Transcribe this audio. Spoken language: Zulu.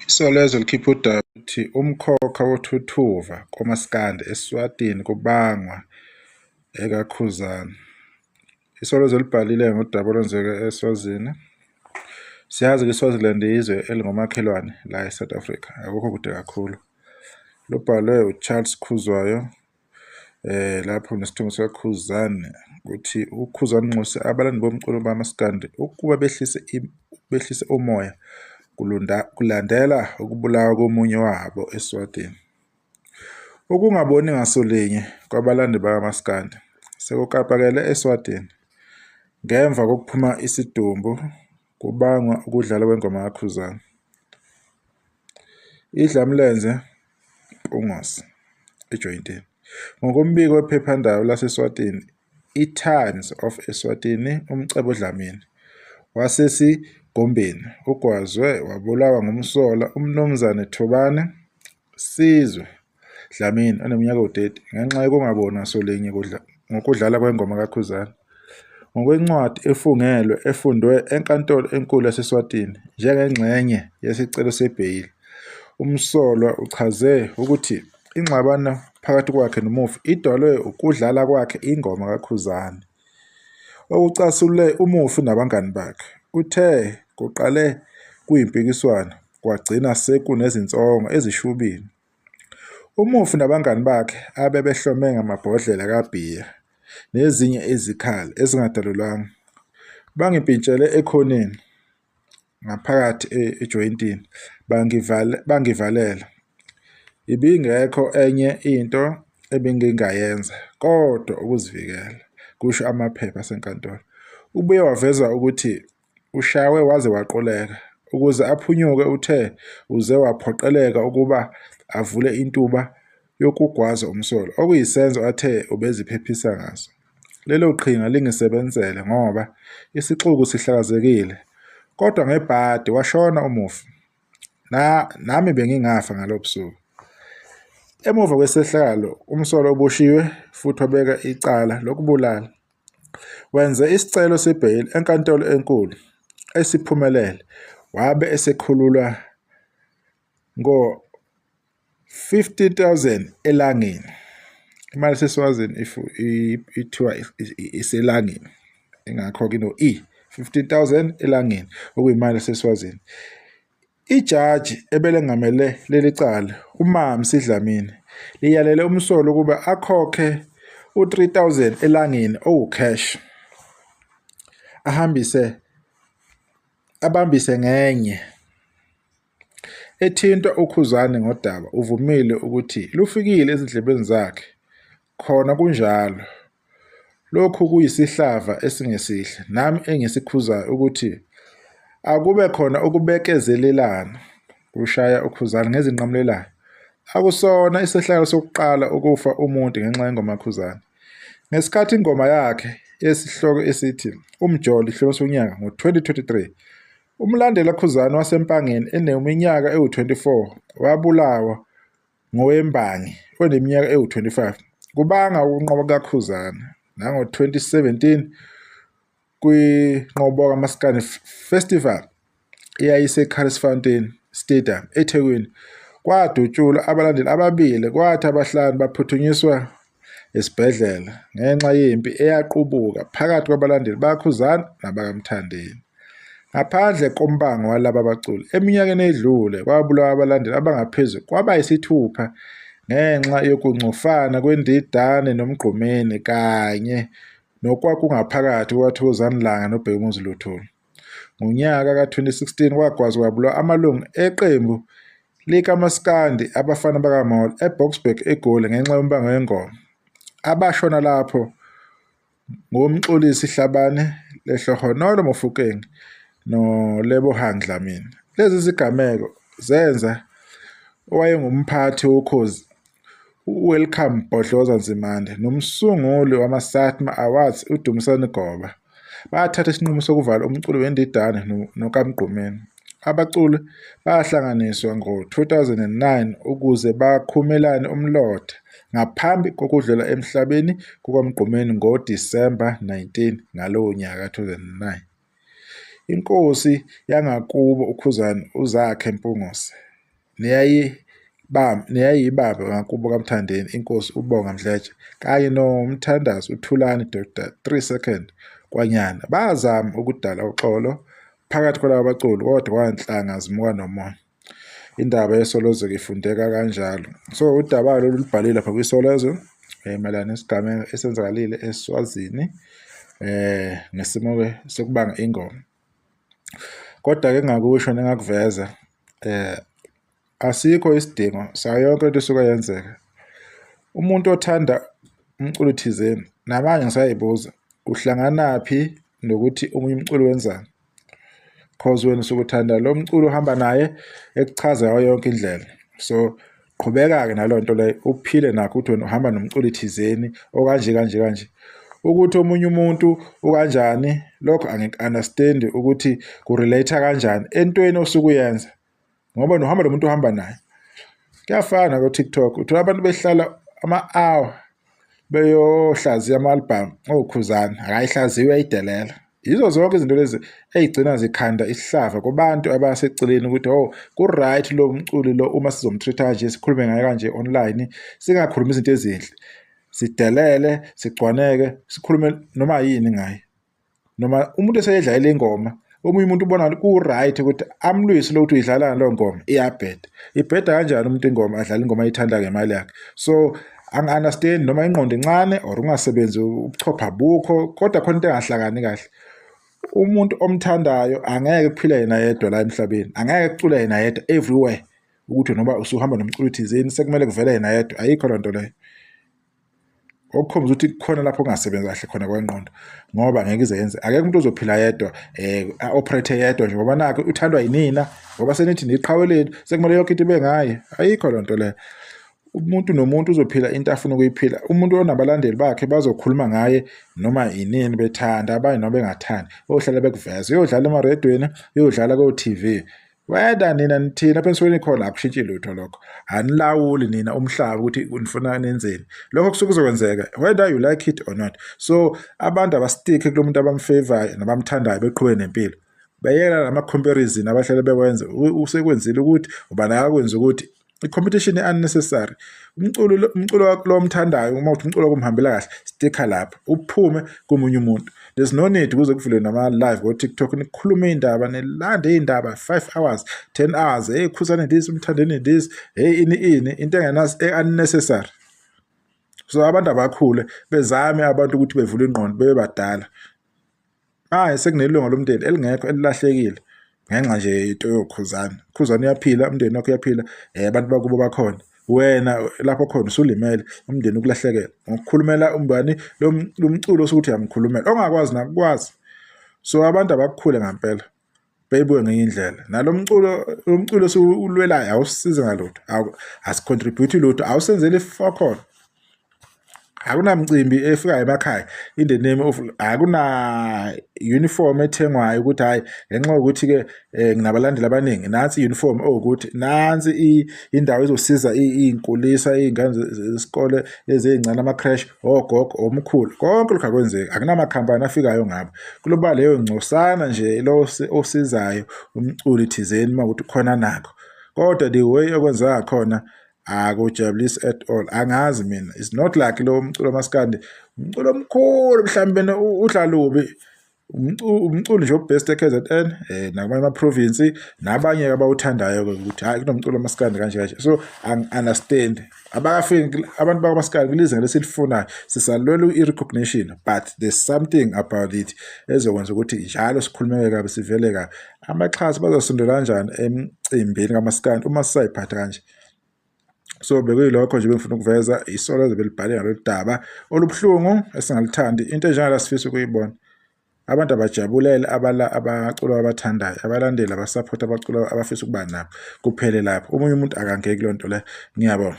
Isolezwe likhiphe udaba oluthi umkhokha wothuthuva komaskandi eSwatini kubangwa ekaKhuzani. Isolezwe libhalile ngodaba olwenzeka eSwazini. Siyazi-ke iSwaziland izwe elingomakhelwane la e-South Africa, akukho kude kakhulu. Lubhalwe uCharles Khuzwayo lapho nesithombe sikaKhuzani ukuthi uKhuzani unxuse abalandeli bomculo bamaskandi ukuba behlise umoya kulandela ukubulawa komunye wabo eSwatini. Ukungaboni ngasolinye kwabalandeli bakamaskandi sekukapakele eSwatini ngemva kokuphuma isidumbu kubangwa ukudlala kwengoma kaKhuzani. Idlamlenze Mpungose ejoyintini. Ngokombiko wephephandaba laseSwatini i-Times of Eswatini, uMcebo Dlamini waseSigombeni ugwazwe wabulawa ngumsolwa uMnumzane Thobani Sizwe Dlamini oneminyaka ewu-30 ngenxa yokungaboni ngasolinye ngokudlala kwengoma kaKhuzani. Ngokwencwadi efungelwe efundwe eNkantolo eNkulu yaseSwatini njengengxenye yesicelo sebheyili, umsolwa uchaze ukuthi ingxabano phakathi kwakhe nomufi idalwe ukudlala kwakhe ingoma kaKhuzani, okucasule umufi nabangani bakhe. Uthe kuqale kuyimpikiswano kwagcina sekunezinsongo ezishubile. Umufi nabangani bakhe abebehlome ngamabhodlela kabhiya nezinye izikhali ezingadalulwanga bangimpintshele ekhoneni ngaphakathi ejoyintini bangivalela. Ibingekho enye into ebengingayenza kodwa ukuzivikela, kusho amaphepha asenkantolo. Ubuye waveza ukuthi ushaywe waze waquleka. Ukuze aphunyuke uthe uze waphoqeleka ukuba avule intuba yokugwaza umsolwa, okuyisenzo athe ubeziphephisa ngaso. Lelo qhinga lingisebenzele ngoba isixuku sihlakazekile kodwa ngebhadi washona umufi. Nami bengingafa ngalobo busuku. Emuva kwesehlakalo umsolwa uboshiwe futhi wabekwa icala lokubulala. Wenze isicelo sebheyili enkantolo enkulu esiphumelele wabe esekhululwa ngo-15 000 elangeni. Imali yaseSwazini ithiwa iselangeni, ingakho-ke ino-E, 15 000 elangeni okuyimali yaseSwazini. Ijaji ebelengamele leli cala uMamsi Dlamini liyalele umsolwa ukuba akhokhe u-3 000 elangeni owukheshi ahambise abambise ngenye. Ethintwa uKhuzani ngodaba uvumile ukuthi lufikile ezindlebeni zakhe. Khona kunjalo, lokhu kuyisihlava esingesihle nami engisikhuzayo ukuthi akube khona ukubekezelelana, kushaya uKhuzani ngezinqamulelayo. Akusona isehlakalo sokuqala ukufa umuntu ngenxa yengoma kaKhuzani. Ngesikhathi ingoma yakhe yesihloko esithi "Umjolo" ihlonishwa unyaka ngo-2023, umlandeli kaKhuzani waseMpangeni eneminyaka ewu-24 wabulawa ngowembangi oneminyaka ewu-25 kubangwa ukunqoba kukaKhuzani. Nango-2017 kwiNqoboka Maskandi Festival eyayiseCurries Fountain Stadium eThekwini kwadutshulwa abalandeli ababili kwathi abahlanu baphuthunyiswa esibhedlela ngenxa yempi eyaqubuka phakathi kwabalandeli bakaKhuzani nabakaMthandeni. Ngaphandle kombango walaba baculi, eminyakeni edlule kwabulawa abalandeli abangaphezu kwabayisithupha ngenxa yokungcofana kweNdidane noMgqumeni kanye nokwakungaphakathi kukaThokozani Langa noBhekumuzi Luthuli. Ngonyaka ka-2016 kwagwazwa kwabulawa amalungu eqembu likamaskandi Abafana Bakamolo eBoksburg eGoli ngenxa yombango wengoma. Abashona lapho ngoMxolisi Hlabane, Lehlohonolo Mofokeng noLebohang Dlamini. Lezi zigameko zenza owayengumphathi woKhozi uWelcome Bhodloza Nzimande nomsunguli wamaSATMA Awards uDumisani Goba bathatha isinqumo sokuvala umculo weNdidane nokaMgqumeni. Abaculi bahlanganiswa ngo-2009 ukuze bakhumelane umlotha ngaphambi kokudlula emhlabeni kukaMgqumeni ngoDisemba 19 ngalowo nyaka ka-2009. Inkosi yangakubo uKhuzani uZakhe Mpungose. neyayibamba ngakubo kaMthandeni inkosi uBonga Mdletshe kanye nomthandazi uThulani Dr 3 Second Kwanyana bazama ukudala uxolo phakathi kwalaba baculi kodwa kwanhlanga zimuka nomoya. Indaba yeSolezwe ifundeka kanjalo. So udaba lolu lubhalile lapha kwiSolezwe mayelana nesigameko esenzakalile eSwazini ngesimo-ke sokubanga ingoma. Kodwa-ke engingakusho nengakuveza asikho isidingo sayo yonke lento esuke yenzeka. Umuntu othanda umculo thizeni namanje ngisayibuza uhlanganaphi nokuthi omunye umculo wenzani? Cause wena usuke uthanda lo mculo ohamba naye ekuchaza ngayo yonke indlela. So qhubeka-ke naleyo nto leyo uphile nakho ukuthi wena uhamba nomculo thizeni okanje kanje kanje. Ukuthi omunye umuntu ukanjani lokho angiku-understand ukuthi ku-relate-a kanjani entweni osuke uyenza ngoba nohamba nomuntu ohamba naye. Kuyafana ko-TikTok uthola abantu behlala ama-hour beyohlaziya ama-album oKhuzani akayihlaziyi uyayidelela. Yizo zonke izinto lezi ey'gcina zikhanda isihlava kubantu abaseceleni ukuthi oh ku-right lo mculi lo uma sizom-treat-a kanje sikhulume ngaye kanje online singakhulumi izinto ezinhle sidelele sigcwaneke sikhulume noma yini ngaye. Noma umuntu eseyidlalela ingoma omunye umuntu ubona ku-right ukuthi amlwise lo ukuthi uyidlala leyo ngoma iyabheda. Ibheda kanjani umuntu ingoma adlala ingoma ayithanda ngemali yakhe? So angi-understand noma ingqondo incane or ungasebenzi ubuchopho abukho kodwa khona into engahlangani kahle. Umuntu omthandayo angeke kuphile yena yedwa la emhlabeni, angeke kucule yena yedwa everywhere ukuthi noma usuhamba nomculo thizeni sekumele kuvele yena yedwa, ayikho loo nto leyo. Okukhombisa ukuthi kukhona lapho kungasebenzi kahle khona kwengqondo ngoba ngeke ize yenze akekho umuntu ozophila yedwa a-operate yedwa nje ngoba nakho uthandwa yinina ngoba senithi niqhawe lethu sekumele yonke into ibe ngaye, ayikho loo nto leyo. Umuntu nomuntu uzophila into afuna ukuyiphila. Umuntu onabalandeli bakhe bazokhuluma ngaye noma inini bethanda abanye noma bengathandi, bohlala bekuveza. Uyodlala emarediyweni, uyodlala ko-TV. Whether nina nithini lapho enisuke nikhona akushintshi lutho lokho. Anilawuli nina umhlaba ukuthi nifuna nenzeni. Lokho kusuke kuzokwenzeka whether you like it or not. So abantu abastikhe kulo muntu abamfavorayo nabamthandayo beqhubeke nempilo. Beyeka lama-comparison abahlale bewenza usekwenzile ukuthi ubani akakwenzi ukuthi i-competition i-unnecessary. Umculo lo omthandayo uma uthi umculo kumhambela kahle stikha lapho uphume komunye umuntu. There's no need kuze kuvule nama-live ko-TikTok nikhulume iy'ndaba nilande iy'ndaba 5 hours 10 hours hey Khuzani this uMthandeni this hey ini ini into e-unnecessary. So abantu abakhule bezame abantu ukuthi bevule ingqondo bebe badala. Manje sekunelunga lomndeni elingekho elilahlekile ngenxa nje into yoKhuzani. Khuzani uyaphila, umndeni wakhe uyaphila, abantu bakubo bakhona. Wena lapho khona usulimele umndeni ukulahlekela ngokukhulumela umbani lo mculo osukuthi uyamkhulumela ongakwazi nakukwazi. So abantu abakukhule ngampela beyibuke ngenye indlela. Nalo mculo lo mculo osuwulwelayo awusisizi ngalutho, asi-contribute lutho, awusenzeli fokol. Akunamcimbi efikayo emakhaya in the name of akuna uniform ethengwayo ukuthi hhayi ngenxa yokuthi-ke nginabalandeli abaningi nansi i-uniform ewukuthi nansi indawo ezosiza iy'nkulisa iy'ngane zesikole lezi ey'ncane ama-creche ogogo omkhulu konke lokhu akwenzeki akunamakhampani afikayo ngabo kuloba leyo ngcosana nje lo osizayo umculi thizeni uma kuthi khona nakho kodwa the way okwenzeka khona akujabulisi at all. Angazi mina it's not like lo mculo maskandi umculo omkhulu mhlawumbe udla lubi umculo nje obest e-KZN nakumanye ama-province nabanye abawuthandayo-ke ukuthi hhayi kunomculo maskandi kanje kanje. So angi-understand abakafiki abantu bakamaskandi kulizinga lesilifunayo sisalwela i-recognition but there's something about it ezokwenza ukuthi njalo sikhulumeke kabi sivele kabi. Abaxhasi bazosondela kanjani emcimbini kamaskandi uma sisayiphatha kanje? So bekuyilokho nje bengifuna ukuveza iSolezwe belibhale ngalolu daba olubuhlungu esingaluthandi into enjengala sifisa ukuyibona. Abantu abajabulele abaculo abathandayo, abalandeli abasaphotha abaculo abafisa ukuba nabo kuphele lapho. Omunye umuntu akangeki kuleyo nto leyo. Ngiyabonga.